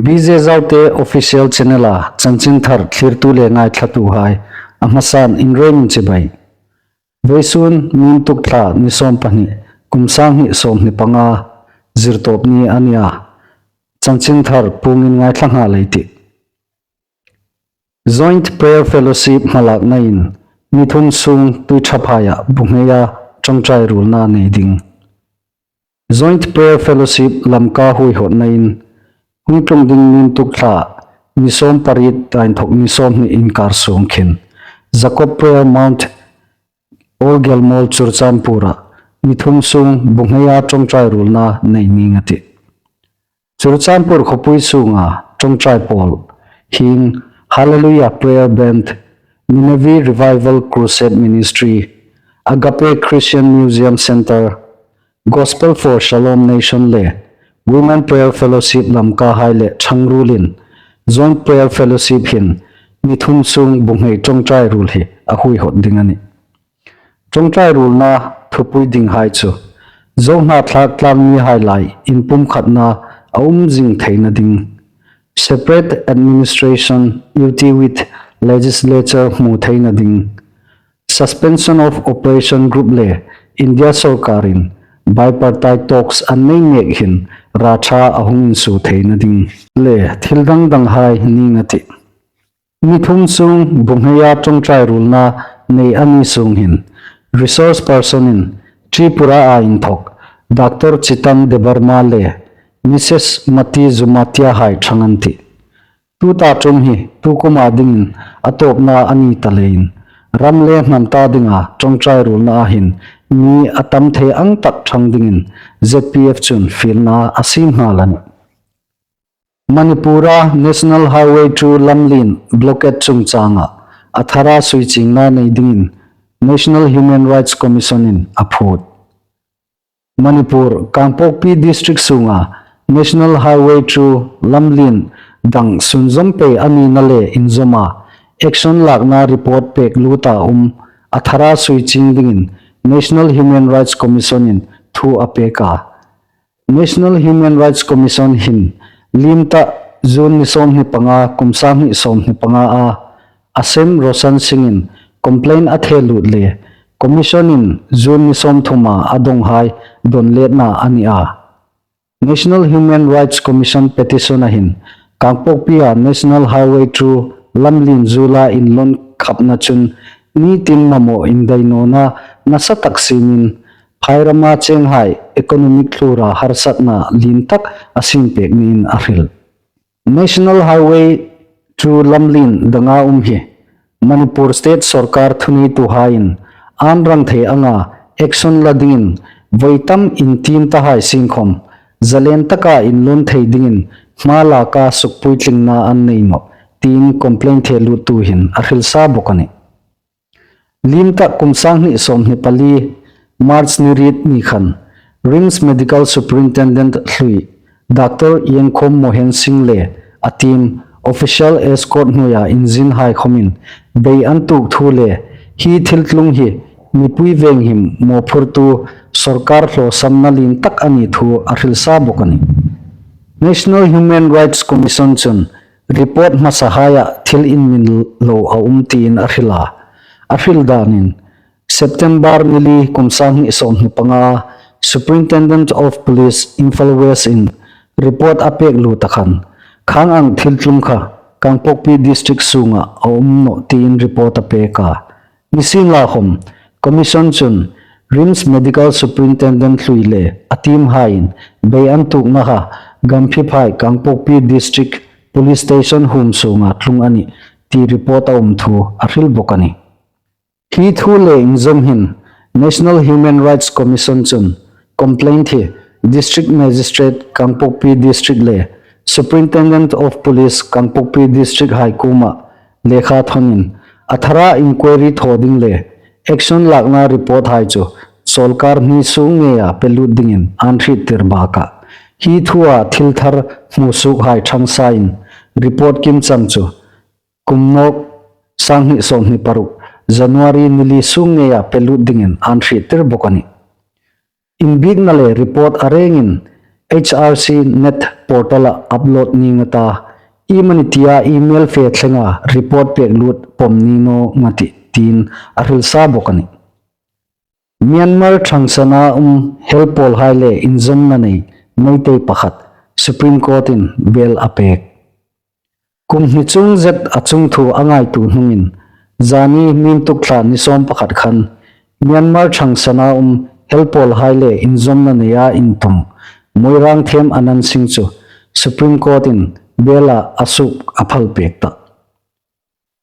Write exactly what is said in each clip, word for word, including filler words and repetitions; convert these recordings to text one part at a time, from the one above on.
B J Zaute Official Channel-a chanchinthar thlirtu le ngaithlatuhai a hmasan inrem chibai. Vawisun Nituk thla ni sawm pahni, kum sang hni sawm hni panga, Zirtawp ni a nia. Chanchinthar puongin ngaithla nghal ei tih. Joint Prayer Fellowship hmalaknain ni thum sung Tuiṭhaphaia Bungheiya ṭawngṭai ruolna nei ding. Joint Prayer Fellowship Lamka huihawtnain hung tlung ding Nituk thla ni sawm pariet, ta inthok ni sawm hni inkar sung khin Jacob Prayer Mount, Old Gelmol, Churachandpur-a ni thum sung Bungheiya ṭawngṭai ruolna nei ning a tih. Churachandpur khawpui sunga ṭawngṭai pawl hieng Hallelujah Prayer Band, Nineveh Revival Crusade Ministry, Agape Christian Museum Centre, Gospel for Shalom Nation le Women Prayer Fellowship Lamka hai le ṭhang ruolin Joint Prayer Fellowship hin ni thum sung Bunghei ṭawngṭai ruol hi a huihawt ding a nih. Ṭawngṭai ruolna thupui dinghai chu zo hnathlak tlangmihai lai inpumkhatna a um zing theina ding, separate administration, unity with legislature hmu theina ding, suspension of operation group le India sawrkarin bipartite talks an nei mek hin râpthu a hung insuo theina ding le thil dang danghai ning a tih. Ni thum sung Bungheiya ṭawngṭai ruolna nei a ni sung hin resource person-in Tripura-a inthok Doctor Chitan Debbarma le Missus Mati Jumatia hai ṭhang an tih. Tuta ṭum hi tu kuma dingin a tawpna a ni ta leiin ram le hnam ta dinga ṭawngṭai ruolna hin mi a tam thei ang tak ṭhang dingin Z P F chun fielna a siem nghal a nih. Manipur-a National Highway two lamlien blockade chungchanga a thara suichiengna nei dingin National Human Rights Commission-in a phut. Manipur, Kangpokpi District sunga National Highway two lamlien dang sunzawm pei a nina le inzawma action lakna report pek luta um a thara suichieng dingin National Human Rights Commission-in thu a pek a. National Human Rights Commission hin liem ta June ni sawmhni panga, kum sanghni sawmhni panga a, a sem Roshan Singh-in complaint a the lut le Commission-in June ni sawmthuma a donghai donletna a ni a. National Human Rights Commission petition-a hin Kangpokpi-a National Highway two lamlien zuola inlawn khapna chun nitin mamaw indai nawna nasa tak siemin phai rama chenghai economic tlura harsatna lien tak a siem pek niin a hril. National Highway two lamlien danga um hi Manipur State Sawrkar thuneituhaiin an rang thei anga action la dingin voi tam intiem tahai sien khom zalen taka inlawn thei dingin hma laka sukpuitlingna an nei nawh tiin complaint the luttu hin a hril sa bawk a nih. Liem ta kum sanghni sawmhni pali March ni riet ni khan RIMS Medical Superintendent hlui Doctor Yengkhom Mohen Singh le a team official escort hnuoia inzinhai khomin bei an tuok thu le hi thiltlung hi mipui venghim mawphurtu sawrkar hlawsamna lien tak a ni thu a hril sa bawk a nih. National Human Rights Commission chun report hmasahaia thil inmin lo a um tiin a hril a. A hril danin September ni li kum sanghni sawmhni panga Superintendent of Police Imphal West-in report a pek lut ta khan khang ang thiltlung kha Kangpokpi District sunga a um nawh tiin report a pek a. Nisienlakhom Commission chun RIMS Medical Superintendent hlui le a team haiin bei an tuokna kha Gampheiphai Kangpokpi District Police Station huom sunga tlung a nih ti report a um thu a hril bawk a nih. Hi thu le inzawm hin National Human Rights Commission chun complaint hi District Magistrate Kangpokpi District le Superintendent of Police Kangpokpi District hai kuoma lekha thonin a thara inquiry thaw ding le action lakna report hai chu sawrkar hni sung ngeia pe lut dingin an hriettir bawk a. Hi thua thil thar hmusuokhai ṭhang sain report kimchang chu kum nawk sanghni sawmhni paruk January ni li sung ngeia pe lut dingin an hriettir bawk a nih. Inbiekna le report a rengin H R C net portal-a upload ning a ta, iemani tia email fe thlenga report pek lut pawm ni naw nga tih tiin a hril sa bawk a nih. Myanmar thangsana um helpawlhai le inzawmna nei Meitei pakhat Supreme Court-in bail a pek. Kum hni chung zet a chungthu a ngaituo hnungin, zani Mintuk thla ni sawm pakhat khan Myanmar thangsana um helpawlhai le inzawmna neia intum Moirangthem Anand Singh chu Supreme Court-in bail-a a suok a phal pek ta.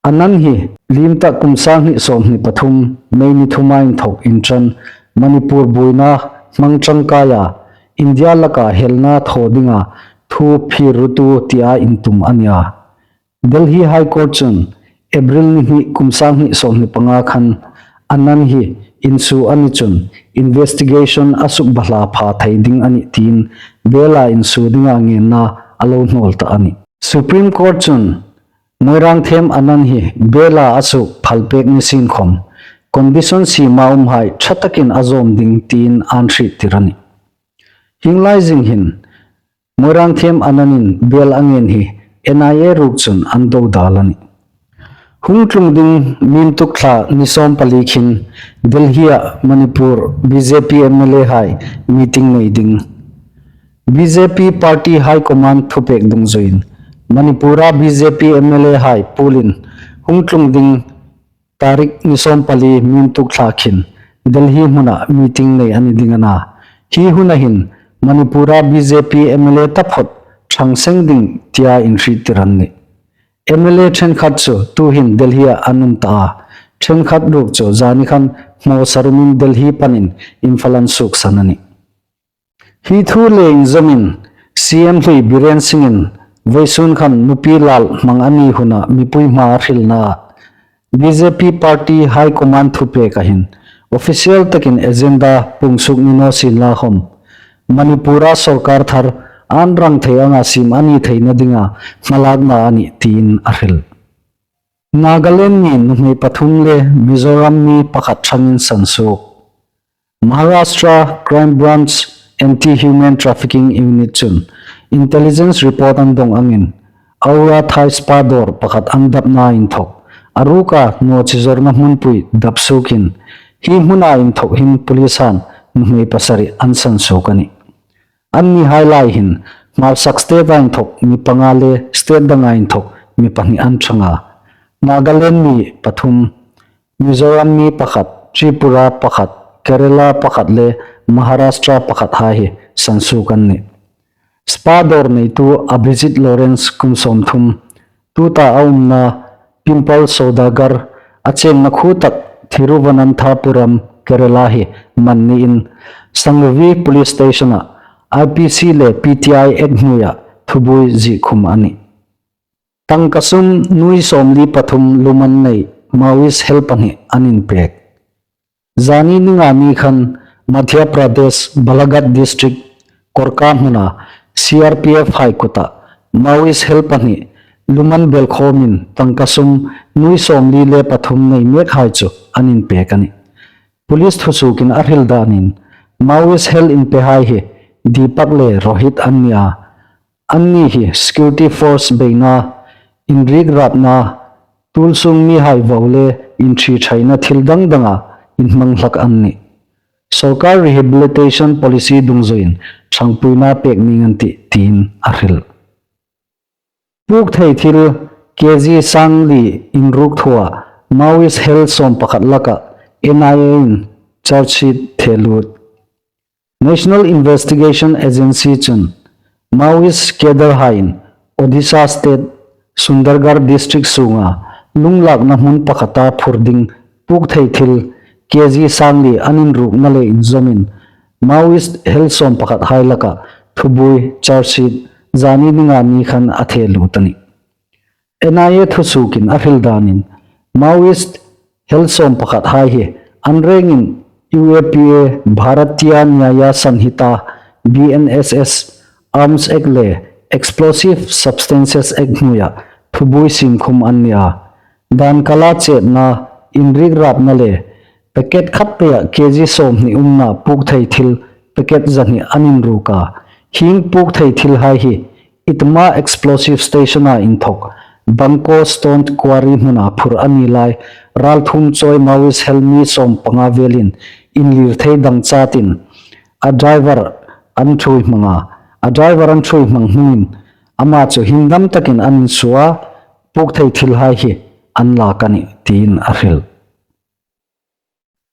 Anand hi liem tak kum sang hni sawmhni pathum May ni thuma inthok inṭan Manipur buoina hmang ṭangkaia India laka helna thaw dinga thu phir rutu tia intum a nih a. Delhi High Court chun April ni hni kum sang hni sawmhni panga khan Anand hi insuo a ni chun investigation a sukbahla pha thei ding a nih tiin bail-a insuo dinga ngenna a lo hnawl ta a nih. Supreme Court chun Moirangthem Anand hi bail-a a suok phal pek ni sien khawm condition siema umhai ṭha takin a zawm ding tiin an hriettir a nih. Hieng lai zing hin Moirangthem Anand-in bail a ngen hi N I A ruok chun an do dal a nih. Hung tlung ding Mintuk thla ni sawm pali khin Delhi-a Manipur B J P M L A-hai meeting nei ding. B J P party high command thupek dungzuiin Manipur-a B J P M L A-hai pool-in hung tlung ding tarik ni sawm pali Mintuk thla khin Delhi hmuna meeting nei a ni ding a na. Hi huna hin Manipur-a B J P M L A taphot ṭhang seng ding tia inhriettir an nih. M L A ṭhenkhat chu tuhin Delhi-a an um ta a, ṭhenkhat ruok chu zani khan hmawsa rumin Delhi panin Imphal an suoksan a nih. Hi thu le inzawmin C M hlui Biren Singh-in vawisun khan nupi lal hmang a ni huna mipui hmaa hrilna B J P party high command thupeka hin official takin agenda puong suok ni naw sienla khawm, Manipur-a sawrkar thar an rang thei anga siem a ni theina dinga hmalakna a nih tiin a hril. Nagaland mi nuhmei pathum le Mizoram mi pakhat ṭhangin sansuok. Maharashtra Crime Branch Anti-Human Trafficking Unit chun intelligence report an dong angin Aura Thai spa dawr pakhat an dapna inthok a ruka nawchizawrna hmunpui dap suokin hi hmuna inthok hin police-han nuhmei pasari an sansuok a nih. Annihai lai hin Hmarsak state-a inthok mi panga le state danga inthok mi pahni an ṭhang a. Nagaland mi pathum, Mizoram mi pakhat, Tripura pakhat, Kerala pakhat le Maharashtra pakhat hai hi sansuok an nih. Spa dawr neitu Abhijit Lawrence kum sawmthum, tuta a umna Pimple Saudagar, a chengna khuo tak Thiruvananthapuram, Kerala hi man niin Sangvi Police Station-a I P C le P T I Act hnuoia thubuoi ziekhum a nih. Tangka sum nuoi sawmli pathum luman nei Maoist hel pahni an inpek. Zani ni nga ni khan Madhya Pradesh Balaghat District Korka hmuna C R P F hai kuta Maoist hel pahni luman belkhawmin tangka sum nuoi sawmli le pathum nei mekhai chu an inpek a nih. Police thusuokin a hril danin Maoist hel inpehai hi Deepak le Rohit an ni a. Anni hi security force beina, inriekrapna, tulsung mihai vau le inthriethaina thil dang danga inhmang hlak an nih. Sawrkar rehabilitation policy dungzuiin ṭhangpuina pek ning an tih tiin a hril. Puk thei thil K G sangli inruk thua Maoist hel sawm pakhat laka N I A-in charge sheet thelut. National Investigation Agency chun Maoist cadre haiin Odisha State Sundargarh District sunga lunglakna hmun pakhata phur ding puk thei thil K G sangli an inrukna le inzawmin Maoist hel sawm pakhat hai laka thubuoi charge sheet zani ni nga ni khan a thelut a nih. N I A thusuokin a hril danin Maoist hel sawm pakhat hai hi an rengin U A P A, Bharatiya Nyaya Sanhita, B N S S, Arms Act le Explosive Substances Act hnuoia thubuoi siemkhum an ni a. Dan kala chetna, inriekrapna le packet khat peia K G sawmhni umna puk thei thil packet zahni an inruk a. Hieng puk thei thilhai hi Itma Explosive Station-a inthok Bangko Stone Quarry hmuna phur a ni lai, ralthuom chawi Maoist hel mi sawmpanga velin inlir thei dangchatin a driver an ṭhuoi hmang a. A driver an ṭhuoi hmang hmungin ama chu himdam takin an insuo a, puk thei thilhai hi an lak a nih, tiin a hril.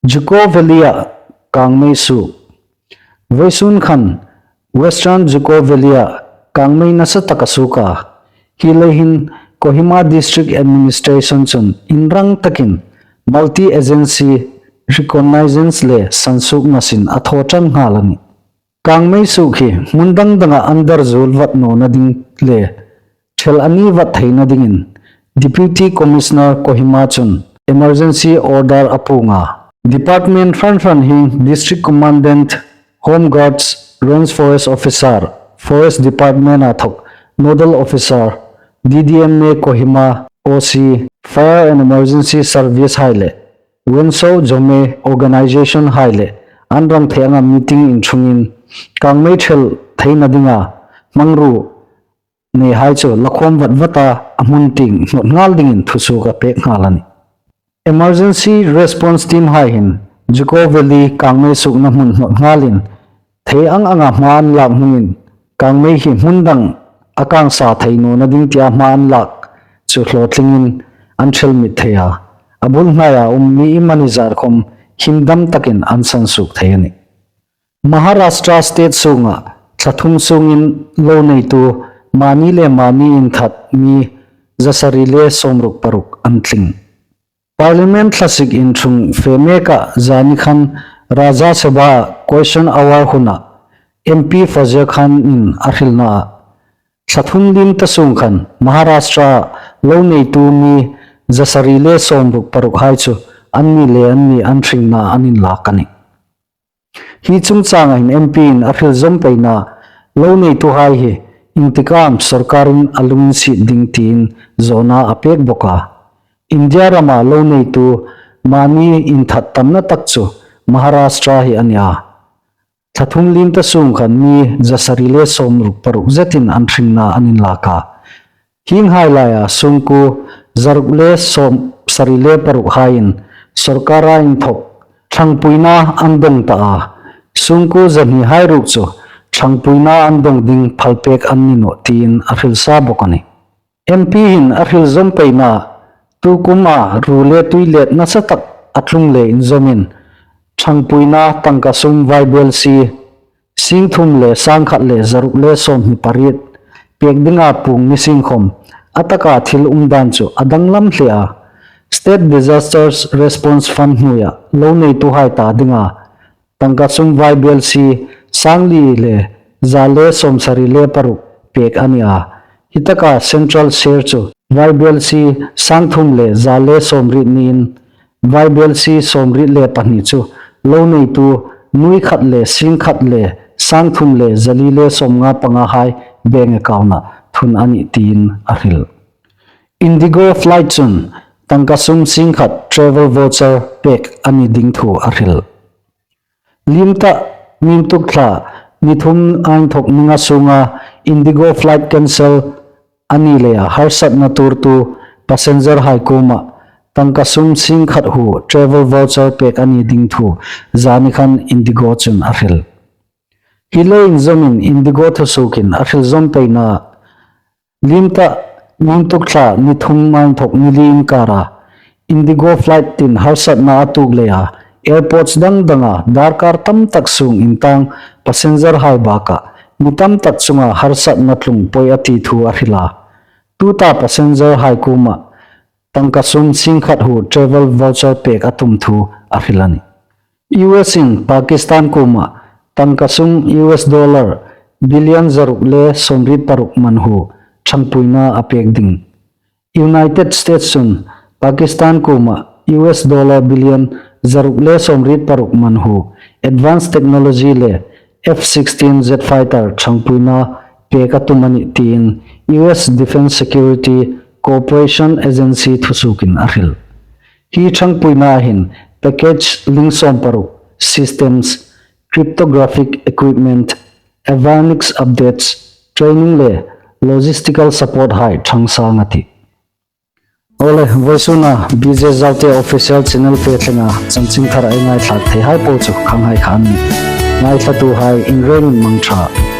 Juko Valley-a kangmei suok. Vawisun khan Western Juko Valley-a kangmei nasa tak a suok a. Hi lei hin Kohima District Administration chun inrang takin multi-agency reconnaissance le sansuokna sin a thaw ṭan nghal a nih. Kangmei suok hi hmun dang danga an dar zuol vat nawna ding le ṭhel a ni vat theina dingin Deputy Commissioner Kohima chun emergency order a puong a. Department hran hran hi District Commandant, Home Guards, Range Forest Officer, Forest Department-a thok Nodal Officer, D D M A Kohima, O C, Fire and Emergency Service hai le Wenso Jome organization hai le an rang thei anga meeting inṭhungin kangmei ṭhel theina dinga hmangruo neihai chu lakhawm vat vata a hmun tieng hnawt nghal dingin thusuok a pek nghal a nih. Emergency Response Team hai hin Juko Valley kangmei suokna hmun hnawt nghalin thei ang anga hma an lak hmungin kangmei hi hmun dang a kang sa thei nawna ding tia hma an lak chu hlawtlingin an ṭhelmit thei a. A bul hnaia um mi iemani zat khom himdam takin an sansuok thei a nih. Maharashtra State sunga thla thum sungin lo neitu mani le mani inthat mi zasari le sawmruk paruk an tling. Parliament thlasik inṭhung fe meka zani khan Rajya Sabha question hour huna M P Fazia Khan in a hrilna a, thla thum liem ta sung khan Maharashtra lo neitu mi zasari le sawmruk paruk hai chu anni le anni an hringna an inlak a nih. Hi chungchanga hin M P in a hril zawm peina lo neituhai hi intikam sorkarin a lunginsiet ding tiin zawna a pek bawk a. India rama lo neitu mani inthat tamna tak chu Maharashtra hi a ni a. Thla thum liem ta sung khan mi zasari le sawmruk paruk zetin an hringna an inlak a. Hienghai laia sungkuo zaruk le sawmsari le paruk haiin sorkara inthok ṭhangpuina an dong ta a. Sungkuo zahni hai ruok chu ṭhangpuina an dong ding phalpek an ni nawh tiin a hril sa bawk a nih. M P hin a hril zawm peina, tukuma ru le tui let nasa tak a tlung le inzawmin ṭhangpuina tangka sum vaibelsie sing thum le sang khat le zaruk le sawmhni pariet pek dinga puong ni sing khom a taka thil um dan chu a danglam hle a. State Disasters Response Fund hnuoia lo neituhai ta dinga tangka sum vaibelsie sang li le za le sawmsari le paruk pek a ni a. Hi taka central share chu vaibelsie sang thum le za le sawmriet niin vaibelsie sawmriet le pahni chu lo neitu nuoi khat le sing khat le sang thum le zali le sawmnga panga hai bank account-a thun a nih tiin a hril. Indigo flight chun tangka sum sing khat travel voucher pek a ni ding thu a hril. Liem ta, nimtuk thla ni thum a inthok ni nga sunga Indigo flight cancel a ni leia harsatna tuortu passenger hai kuoma tangka sum sing khat hu travel voucher pek a ni ding thu zani khan Indigo chun a hril. Hi lo inzawmin Indigo thusuokin a hril zawm peina, liem ta, nimtuk thla ni thum a inthok ni li inkara Indigo flight tin harsatna a tuok leia airports dang danga darkar tam tak sung intang passenger hai baka mi tam tak chunga harsatna tlung poi a ti thu a hril a. Tuta passenger hai kuoma tangka sum sing khat hu travel voucher pek a tum thu a hril a nih. U S in Pakistan kuoma tangka sum U S dollar billion zaruk le sawmriet paruk man hu ṭhangpuina a pek ding. United States chun Pakistan kuoma U S dollar billion zaruk le sawmriet paruk man hu advanced technology le F sixteen jet fighter ṭhangpuina pek a tum a nih tiin U S Defense Security Cooperation Agency thusuokin a hril. Hi ṭhangpuina hin package ling sawmparuk, systems, cryptographic equipment, avionics updates, training le logistical support hai ṭhang sâng a tih. Awle, vawisûna B J Zaute official channel fe thlenga chanchinthar ei ngaithlâk thei hai po chu khanghai kha an nih. Ngaithlatuhai inrêngin mangṭha.